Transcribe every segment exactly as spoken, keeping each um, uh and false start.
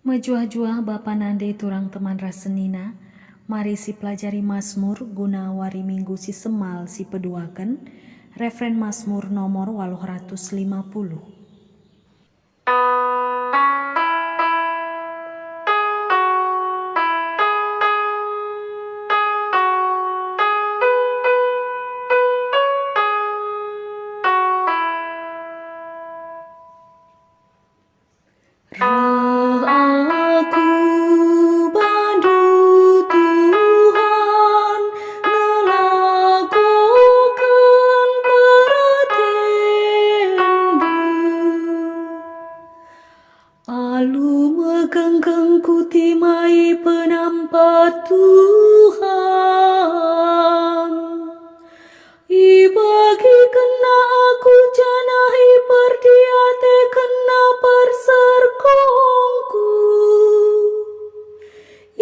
Mejuah-juah bapa nande turang teman ras senina, mari sipelajari Masmur guna wari Minggu si semal si peduaken, refren Masmur nomor waluh ratus lima puluh. Reh aku bandu, Tuhan, ngelakoken peratenNdu. Alu megenggeng kutimai penampat Tuhan. IbagikenNa aku janah iperdiatekenNa perserkongku.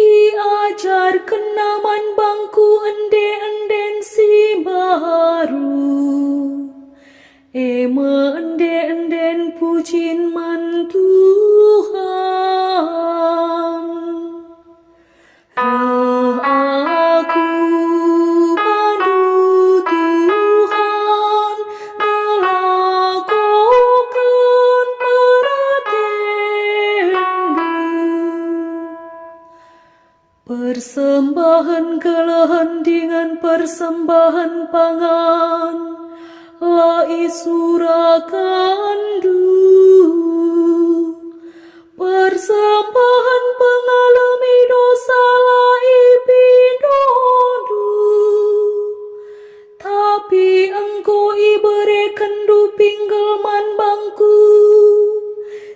IajarkenNa man bangku ende-enden si mbaru, e me ende-enden pujin man Tuhan. Reh aku bandu, Tuhan, ngelakoken peratenNdu. Persembahen kelehen dingen persembahen pangan la isurakenndu. Persembahen pengalemi dosa la ipindondu, tapi enggo iberekenndu pinggel man bangku,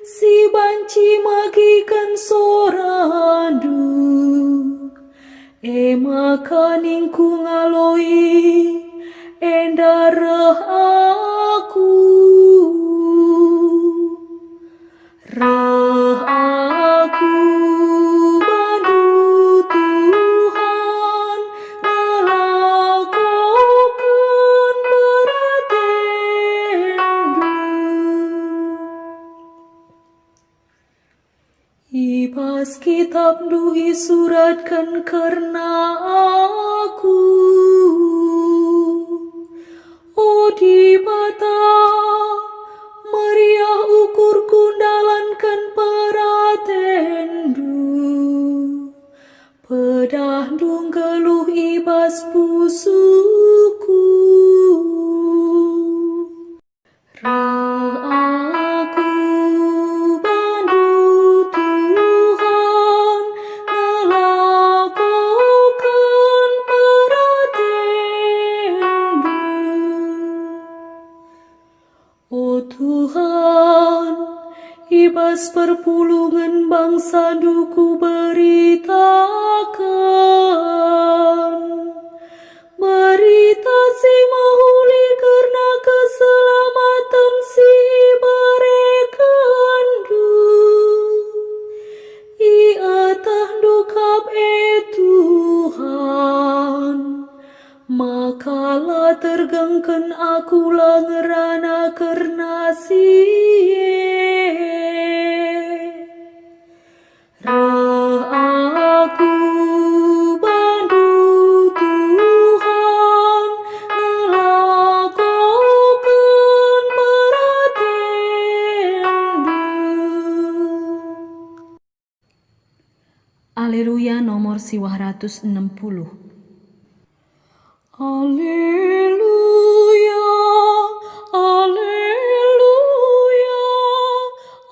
si banci megiken sorandu. E maka ningku ngaloi, enda reh aku. Reh aku bandu, Tuhan, ngelakoken peratenNdu. I bas kitabNdu isuratken kerna aku. O Dibata, meriah ukurku ndalanken peratenNdu, pedahNdu nggeluh i bas pusuhku. Reh aku bandu, Tuhan, ngelakoken peratenNdu. O Tuhan, i bas perpulungen bangsaNdu kuberitaken Berita Si Mehuli kerna keselamaten si iberekenNdu. IetehNdu kap, e Tuhan, Gengken aku la ngerana kerna si e. Reh aku bandu, Tuhan, ngelakoken peratenNdu. Aleluya nomor siwah ratus enem puluh. Aleluya, aleluya,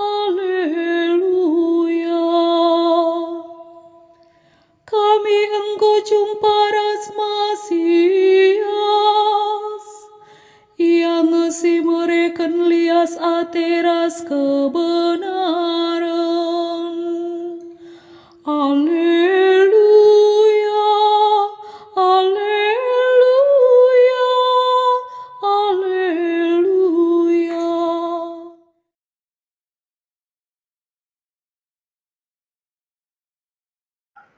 aleluya. Kami enggo jumpa ras Mesias. Ia nge si mereken lias ate ras kebenaren. Aleluya, aleluya, aleluya.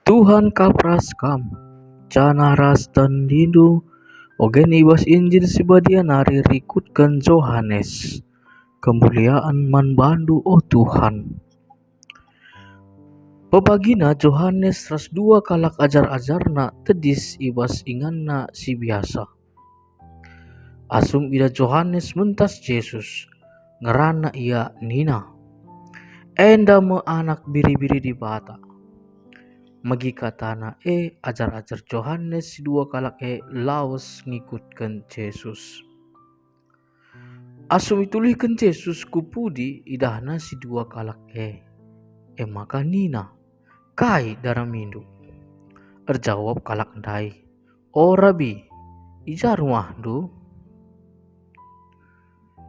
Tuhan kap ras kam, janah ras tendiNdu, ogen i bas Injil si Badia nari rikutken Johanes. Kemulian man baNdu, o Tuhan. Pepagina Johanes ras dua kalak ajar-ajarna tedis i bas inganna si biasa. Asum idah Johanes mentas Jesus, ngerana ia nina, "Enda me Anak Biri-biri Dibata." Megi katana e, ajar-ajar Johanes si dua kalak e lawes ngikutken Jesus. Asum itulihken Jesus ku pudi idahna si dua kalak e, e maka nina, "Kai daramindu?" Erjawab kalak ndai, "O Rabi, i ja rumahndu?"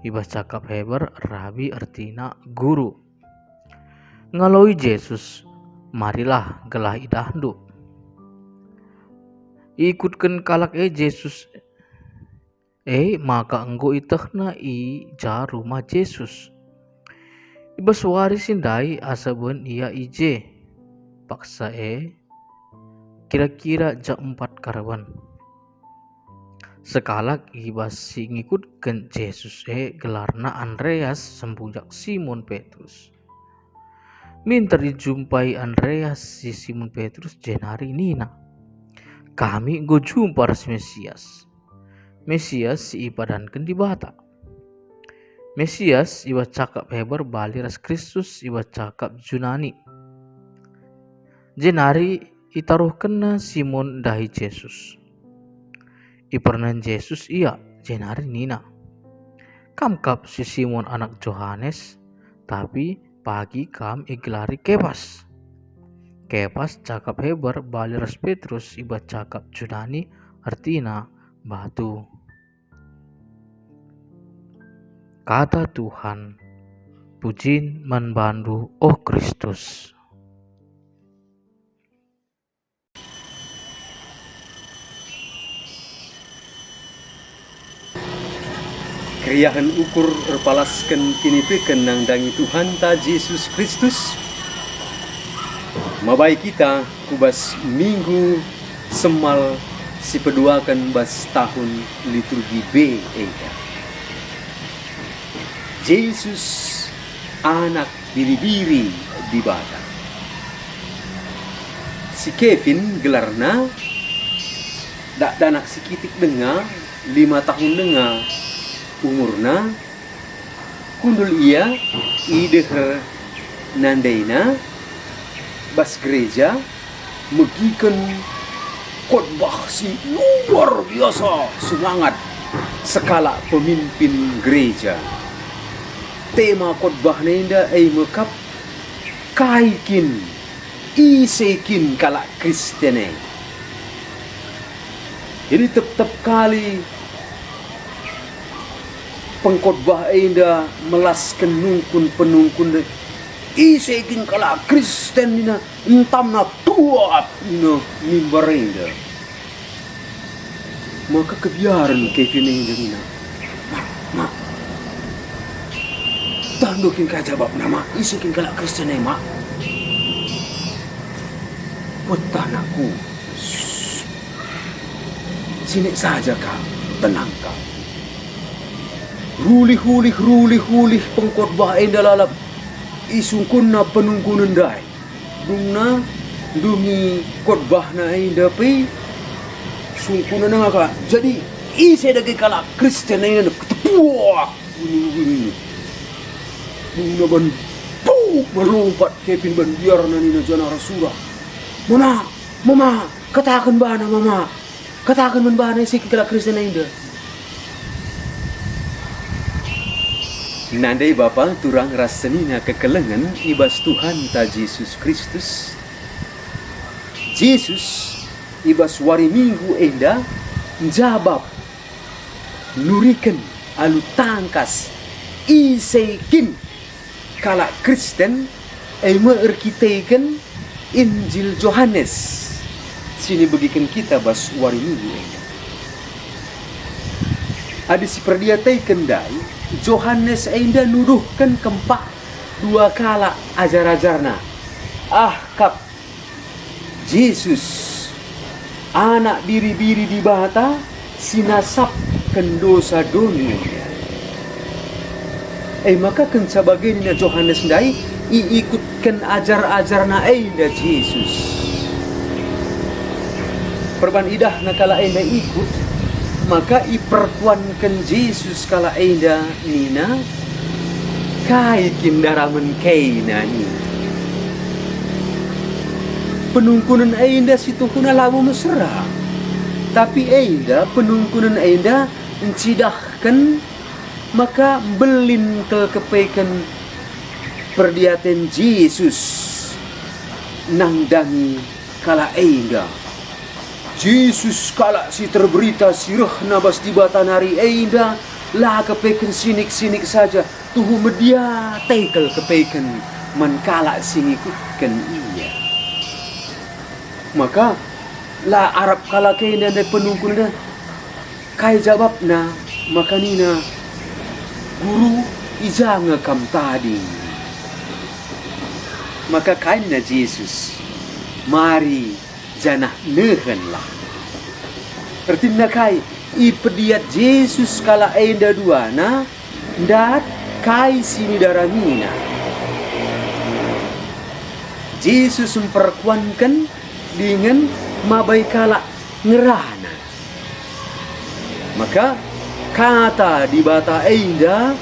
I bas cakap Heber, Rabi ertina guru. Ngaloi Jesus, "Marilah gelah idahndu." Iikutken kalak e Jesus, e maka enggo ietehna i ja rumah Jesus. I bas wari si ndai asa ben ia i je. Paksa e, kira-kira jam empat karaben. Sekalak i bas si ngikutken Jesus e gelarna Andreas, sembujak Simon Petrus. Minter ijumpai Andreas si Simon Petrus jenari nina, "Kami enggo jumpa ras Mesias." Mesias si ipadanken Dibata. Mesias i bas cakap Heber bali ras Kristus i bas cakap Junani. Jenari itaruhkenna Simon ndahi Jesus. Ipernehen Jesus ia, jenari nina, "Kam kap si Simon anak Johanes, tapi pagi kam igelari Kepas." Kepas cakap Heber bali ras Petrus i bas cakap Junani, ertina batu. Kata Tuhan. Pujin man baNdu, o Kristus. Keriahen ukur erpalasken kiniteken nandangi Tuhanta Jesus Kristus, mabai kita ku bas Minggu Semal si peduaken bas tahun liturgi B enda. Jesus, Anak Biri-biri Dibata. Si Kevin gelarna, dakdanak si kitik denga, lima tahun denga umurna. Kundul ia i deher nandaina bas gereja, megiken khotbah si luar biasa semangat sekalak pemimpin gereja. Tema khotbahna enda e me kap, "Kai kin, ise kin kalak Kristen e?" Jadi tep-tep kali pengkhotbah enda melasken nungkun penungkun, "Ise kin kalak Kristen?" nina, "Entamna tuat," nina mimbar enda. Maka kebiaren Kevin enda nina, "Mak, mak, tah ndu kin ka jabapna, mak? Ise kin kalak Kristen e, mak?" "Petah, nakku. Sinik saja ka, nangkap. Rulih-ulih, rulih-ulih pengkhotbah enda lalap isungkunna penungkunen ndai. Dungna ndungi khotbahna enda pe sungkunna nangkap. Jadi, ise dage kalak Kristen enda ketepuak bunyi-bunyi. Dungna ban puk melumpat kepin ban biarna nina janah ersurak, "Mama, mama, kataken bana, mama. Kataken man bana ise kin kalak Kristen enda." Nandai bapa turang ras senina kekelengen i bas Tuhanta Jesus Kristus, Jesus i bas wari Minggu enda njabap nuriken alu tangkas ise kin kalak Kristen, e me erkiteken Injil Johanes si nibegiken kita bas wari Minggu enda. Adi siperdiateken ndai, Johanes enda nuduhken kempak dua kalak ajar-ajarna. Ah kap Jesus, Anak Biri-biri Dibata si nasapken dosa doni enda. E maka kenca bage nina Johanes ndai, iikutken ajar-ajarna enda Jesus. Perban idahna kalak enda ikut, maka iperkuanken Jesus kalak enda nina, "Kai kin daramen kena ni?" Penungkunen enda situhuna labo mesera, tapi enda penungkunen enda ncidahken maka mbelin kal kepeken perdiaten Jesus nandangi kalak enda. Jesus kalak si terberita si rehna bas Dibata nari enda la kepeken sinik-sinik saja, tuhu mediate kal kepeken man kalak si ngikutken ia. Maka la arap kalak enda ndai penungkun enda. Kai jabapna? Maka nina, "Guru, i ja nge kam tading?" Maka kai nina Jesus, "Mari janah nehenlah." Ertina kai? Ipediat Jesus kalak enda duana, ndat kai si nidaramina. Jesus mperkuanken dingen mabai kalak ngerana. Maka Kata Dibata enda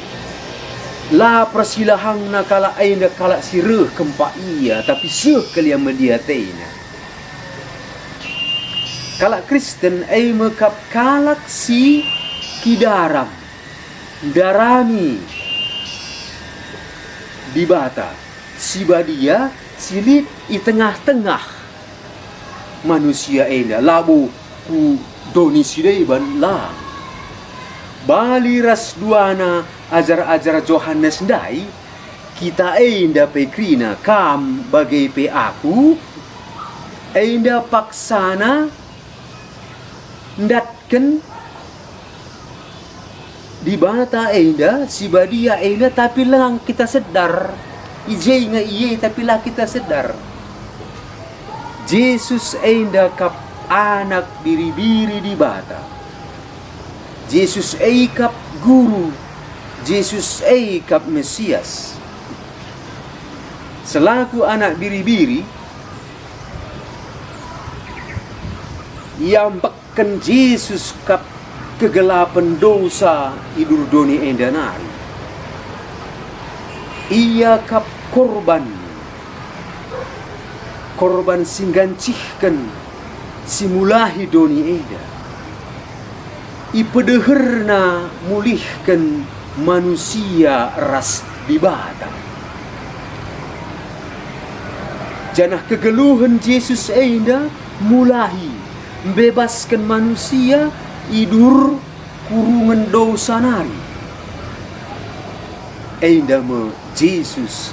la persilahangna kalak enda kalak si reh kempak ia, tapi seh kal ia mediatena. Kalak Kristen e me kap kalak si kidaram, ndarami Dibata si Badia si lit i tengah-tengah manusia enda, labo ku doni si deban, la. Bali ras duana ajar-ajar Johanes ndai, kita enda pe kerina, kam bage pe aku, enda paksana ndatken Dibata enda, si Badia enda, tapi lang kita sedar. I je nge Ia, tapi la kita sedar. Jesus enda kap Anak Biri-biri Dibata. Jesus e kap Guru. Jesus e kap Mesias. Selaku Anak Biri-biri, iambekken Jesus kap kegelapen dosa i durdoni enda nari. Ia kap korban, korban si nggancihken, si mulahi doni enda. IpedeherNa mulihken manusia ras Dibata. Janah kegeluhen Jesus enda mulahi, mbebasken manusia i dur kurungen dosa nari. Enda me Jesus,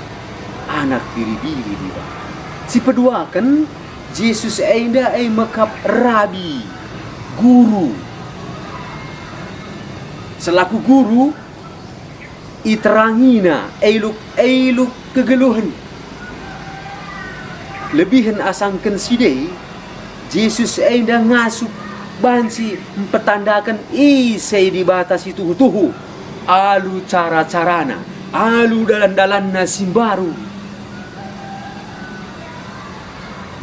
Anak Biri-biri Dibata. Sipeduaken, Jesus enda e me kap Rabi, Guru. Selaku Guru, iterangina eluk-eluk kegeluhen. Lebihen asangken si de, Jesus enda ngasup Banci mpetandaken ise Dibata si tuhu-tuhu alu cara-carana, alu dalan-dalanna si mbaru.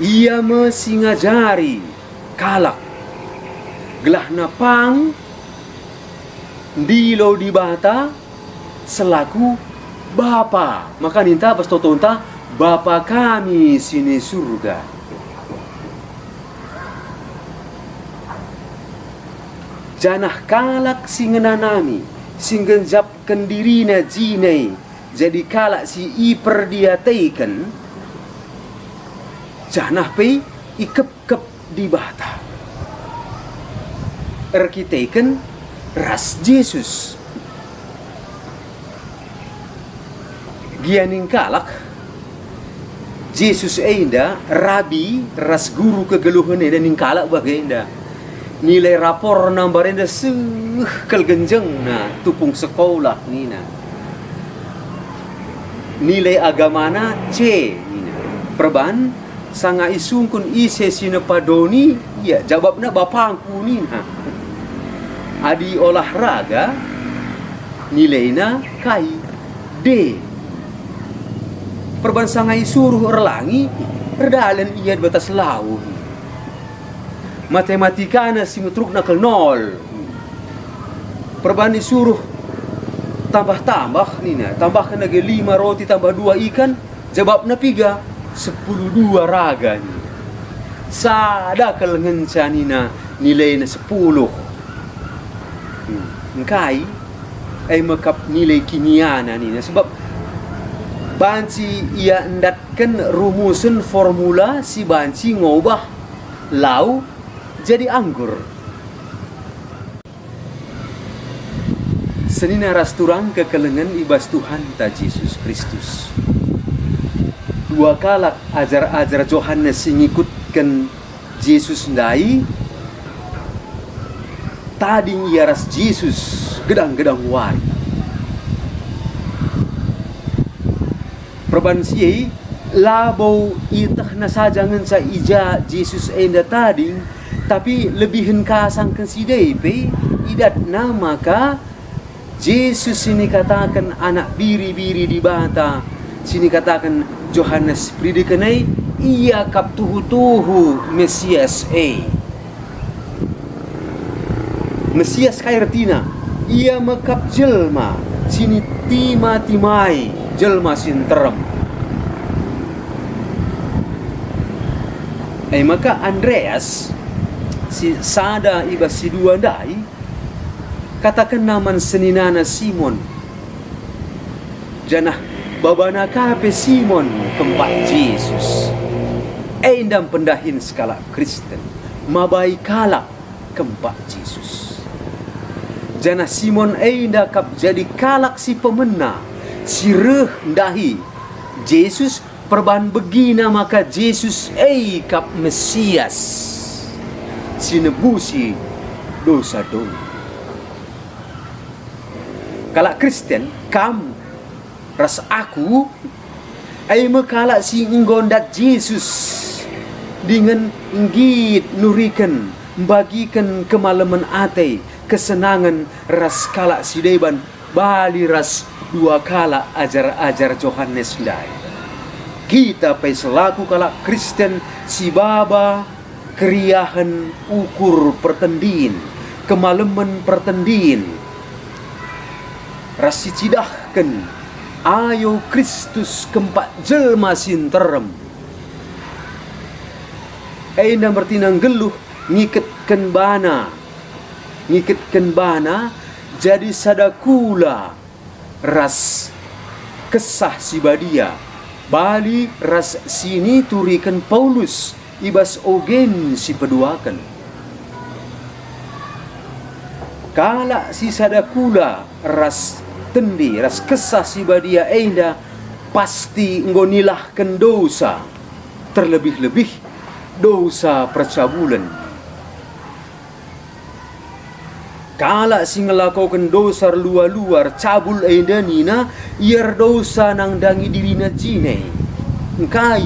Ia me si ngajari kalak, gelahna pang ndilo Dibata selaku Bapa. Maka ninta bas totonta, "Bapa kami si ni Surga." Janah kalak si ngenanami, si nggenjapken dirina jine jadi kalak si iperdiateken, janah pe ikepkep Dibata erkiteken ras Jesus. Gia ning kalak, Jesus enda, Rabi ras Guru kegeluhen enda ning kalak bagenda. Nilai raporna mbarenda seh kal genjengna, tupung sekolah nina. Nilai agamana C nina. Perban sanga isungkun ise si nepa doni, ia jabapna bapangku nina. Adi olahraga, nilaina kai? D. Perban sanga isuruh erlangi, erdalen ia di batas laut. Matematikana si meterukna kal nol. Perban isuruh tambah-tambah nina, tambahken age lima roti tambah dua ikan, jabapna piga? Sepuluh dua raga nina. Sada kal ngenca nina nilaina sepuluh. Hmm, engkai? E me kap nilai kimiana nina, sebab banci ia ndatken rumusen formula si banci ngobah lau jadi anggur. Senina ras turang kekelengen i bas Tuhanta Jesus Kristus. Dua kalak ajar-ajar Johanes si ngikutken Jesus ndai, tading ia ras Jesus gedang-gedang wari. Perban si e, labo ietehna saja ngenca i ja Jesus enda tading, tapi lebihen ka asangken si ndai pe idatna maka Jesus si nikataken Anak Biri-biri Dibata, si nikataken Johanes Peridiken e, ia kap tuhu-tuhu Mesias e. Mesias kai ertina? Ia me kap jelma si nitima-timai jelma si nterem. E maka Andreas, si sada i bas si dua ndai, katakenna man seninana Simon, janah babana ka pe Simon kempak Jesus. Enda mpendahin sekalak Kristen, mabai kalak kempak Jesus. Janah Simon enda kap jadi kalak si pemena, si reh ndahi Jesus perban begina maka Jesus e kap Mesias si nebusi dosa doni. Kalak Kristen, kam ras aku, e me kalak si enggo ndat Jesus dingen nggit nuriken, mbagiken kemalemen ate, kesenangen ras kalak si deban, bali ras dua kalak ajar-ajar Johanes ndai. Kita pe selaku kalak Kristen si baba keriahen ukur pertendin, kemalemen pertendin, ras sicidahken ayo Kristus kempak jelma si nterem. Enda mertina nggeluh ngiketken bana, ngiketken bana jadi sada kula ras Kesah Si Badia, bali ras si nituriken Paulus i bas ogen si peduaken. Kalak si sada kula ras tendi ras Kesah Si Badia enda pasti enggo nilahken dosa, terlebih-lebih dosa percabulen. Kalak si ngelakoken dosa erlua-lua ercabul enda nina ia erdosa nandangi dirina jine. Engkai?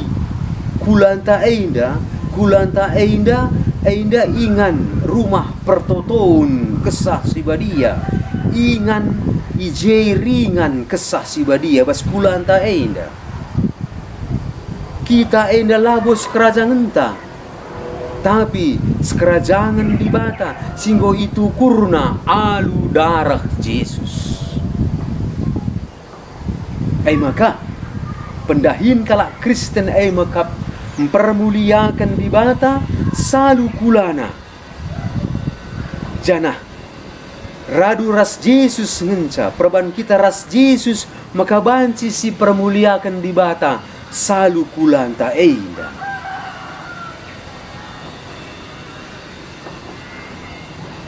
Kulanta enda, kulanta enda Enda ingan rumah pertoton Kesah Si Badia, ingan i je ringan Kesah Si Badia bas kulanta enda. Kita enda labo sekerajangenta, tapi sekerajangen Dibata si enggo itukurNa alu dareh Jesus. E maka, pendahin kalak Kristen e me kap mpermuliaken Dibata salu kulana. Janah radu ras Jesus ngenca, perban kita ras Jesus maka banci sipermuliaken Dibata salu kulanta enda.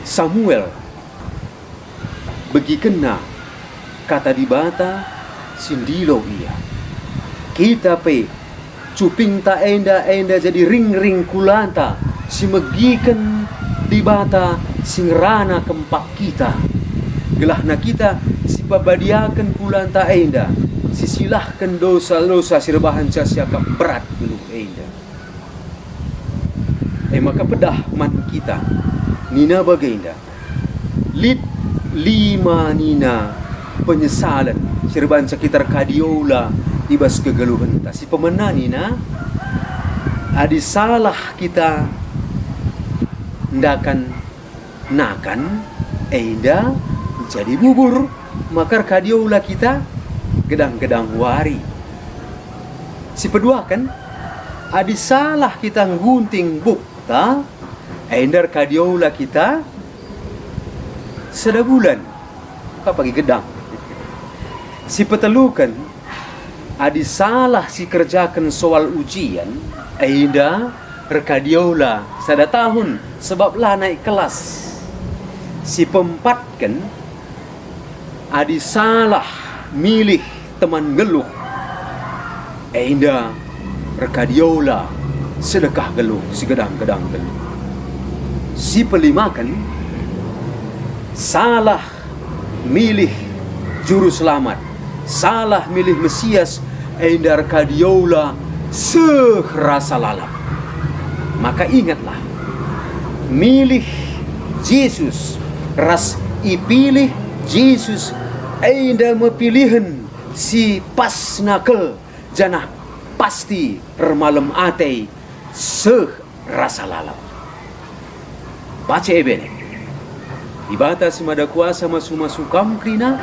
Samuel begikenna Kata Dibata si ndilo ia. Kita pe, cupingta enda, enda jadi ringring kulanta si megiken Dibata si ngerana kempak kita. Gelahna kita sipabadiaken kulanta enda, sisilahken dosa-dosa si erbahanca siakap berat geluh enda. E maka pedah man kita, nina bagenda, lit lima nina penyesalen si erbanca kita erkadiola i bas kegeluhenta. Si pemena nina, adi salah kita ndakan nakan, enda jadi bubur, maka erkadiola kita gedang-gedang wari. Si peduaken, adi salah kita nggunting bukta, enda erkadiola kita sada bulan, ka pagi gedang. Si peteluken, adi salah sikerjaken soal ujian, enda erkadiola sada tahun, sebab la naik kelas. Si peempatken, adi salah milih teman nggeluh, enda erkadiola sedekah geluh, si gedang-gedang geluh. Si pelimaken, salah milih Juru Selamat, salah milih Mesias, enda erkadiola seh rasa lalap. Maka ingetlah, milih Jesus ras ipilih Jesus enda me pilihen si pasna kal, janah pasti ermalem ate seh rasa lalap. Pace e bene. Dibata si Mada Kuasa masu-masu kam kerina,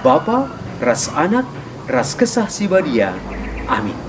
Bapa, ras Anak, ras Kesah Si Badia. Amin.